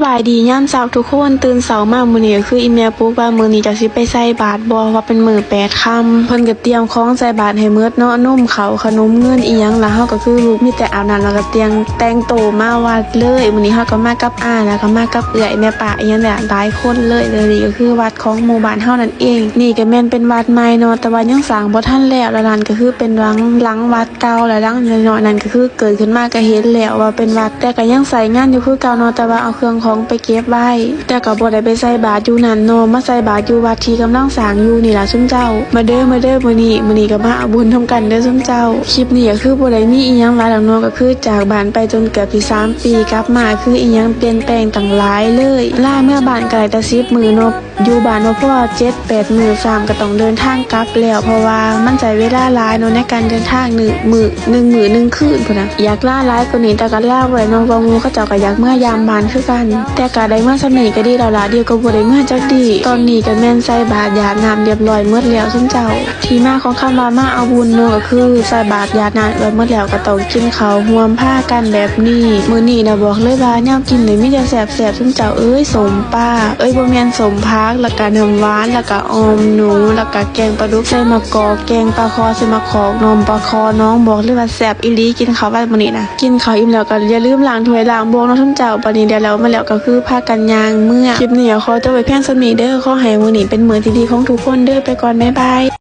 ສະບາຍດີຍາມເຊົ້າທຸກຄົນ. ຕື່ນເຊົ້າມາມື້ນີ້ກໍຄືອີ່ແມ່ປຸກວ່າມື້ນີ້ຈະຊິໄປໃສ່ບາດບໍ່ ວ່າເປັນມື້ແປດຄ່ຳ. ເພິ່ນກໍຕຽມຂອງໃສ່ບາດໃຫ້ໝົດເນາະ, ນົມເຂົ້າ ຂະໜົມເງິນອີ່ຫຍັງ ແລ້ວເຮົາກໍຄືລູກມີແຕ່ອາບນ້ຳ ແລ້ວກໍຕຽມແຕ່ງໂຕມາວັດເລີຍ. ມື້ນີ້ເຮົາກໍມາກັບອ້າ ແລ້ວກໍມາກັບເອື້ອຍ ແມ່ປ້າອີ່ຫຍັງແຫຼະ ຫຼາຍຄົນເລີຍ. ແລ້ວນີ້ກໍຄືວັດຂອງໝູ່ບ້ານເຮົານັ້ນເອງ. ນີ້ກໍແມ່ນເປັນວັດໃໝ່ເນາະ ແຕ່ວ່າຍັງສ້າງບໍ່ທັນແລ້ວ. ແລ້ວນັ້ນກໍຄືເປັນຫຼັງ ຫຼັງວັດ ເກົ່າ ແລະ ຫຼັງນ້ອຍໆນັ້ນກໍຄືເກີດຂຶ້ນມາກໍເຫັນແລ້ວວ່າເປັນວັດ, ແຕ່ກໍຍັງໃຊ້ງານຢູ່ຄືເກົ່າເນາະ, ແຕ່ວ່າເອົາເຄື່ອງຂອງໄປເກັບໄວ້, ແຕ່ກໍບໍ່ໄດ້ໄປໃສ່ບາດຢູ່ນັ້ນເນາະ, ມາໃສ່ບາດຢູ່ວັດທີ່ກຳລັງສ້າງຢູ່ນີ້ລະຊຸມເຈົ້າ. ມາເດີ ມາເດີ ມື້ນີ້ ມື້ນີ້ກໍມາເອົາບຸນນຳກັນເດີຊຸມເຈົ້າ. ຄລິບນີ້ກໍຄືບໍ່ໄດ້ມີອີ່ຫຍັງຫຼາຍດອກເນາະ, ກໍຄືຈາກບ້ານໄປຈົນເກືອບຊິສາມປີ, ກັບມາຄືອີ່ຫຍັງປ່ຽນແປງຕັ້ງຫຼາຍເລີຍ. ລາເມືອບ້ານກໍໄດ້ແຕ່ສິບມື້ເນາະ. ຢູ່ບ້ານບໍ່ພໍເຈັດແປດມື້ຊ້ຳກໍຕ້ອງເດີນທາງກັບແລ້ວ, ເພາະວ່າມັນໃຊ້ເວລາຫຼາຍເນາະໃນການເດີນທາງ ໜຶ່ງມື້ ໜຶ່ງມື້ໜຶ່ງຄືນພຸ້ນນະ. ຢາກລາຫຼາຍກວ່ານີ້ ແຕ່ກໍລາບໍ່ໄດ້ເນາະ, ເພາະວ່າໝູ່ເຂົາເຈົ້າກໍຢາກເມືອຢາມບ້ານຄືກັນ. ແຕ່ກໍໄດ້ເມືອສ່ຳນີ້ກໍດີແລ້ວລະ, ດຽວກໍບໍ່ໄດ້ເມືອຈັກດີ້. ຕອນນີ້ກໍແມ່ນໃສ່ບາດຢາດນ້ຳຮຽບຮ້ອຍໝົດແລ້ວຊຸມເຈົ້າ. ທີ່ມາຂອງຄຳວ່າມາເອົາບຸນເນາະ ກໍຄືໃສ່ບາດຢາດນ້ຳໄວ້ໝົດແລ້ວ ກໍຕ້ອງກິນເຂົ້າຮ່ວມພາກັນແບບນີ້. ມື້ນີ້ນະ ບອກເລີຍວ່າແນວກິນນີ້ມີແຕ່ແຊບໆ ຊຸມເຈົ້າເອີຍ. ສົ້ມປາ ເອີຍ ບໍ່ແມ່ນ ສົ້ມຜັກ ແລ້ວກະນ້ຳຫວານ ແລ້ວກະອ່ອມໜູ ແລ້ວກະແກງປາດຸກໃສ່ໝາກກອກ ແກງປາຄໍ່ໃສ່ໝາກຂອກ ໜໍ່ປາຄໍ່ໜອງ. ບອກເລີຍວ່າແຊບອີ່ຫຼີ. ກິນເຂົ້າໄວ້ມື້ນີ້ນະ ກິນເຂົ້າອີ່ມແລ້ວກໍຢ່າລືມລ້າງຖ້ວຍລ້າງບ່ວງເນາະ ຊຸມເຈົ້າ. ບາດນີ້ດຽວແລ້ວມາແລ້ວກໍຄືພາກັນຍ່າງເມືອ. ຄລິບນີ້ກໍຂໍຈົບໄວ້ພຽງສ່ຳນີ້ເດີ. ຂໍໃຫ້ມື້ນີ້ເປັນມື້ທີ່ດີຂອງທຸກຄົນເດີ. ໄປກ່ອນ ບາຍບາຍ.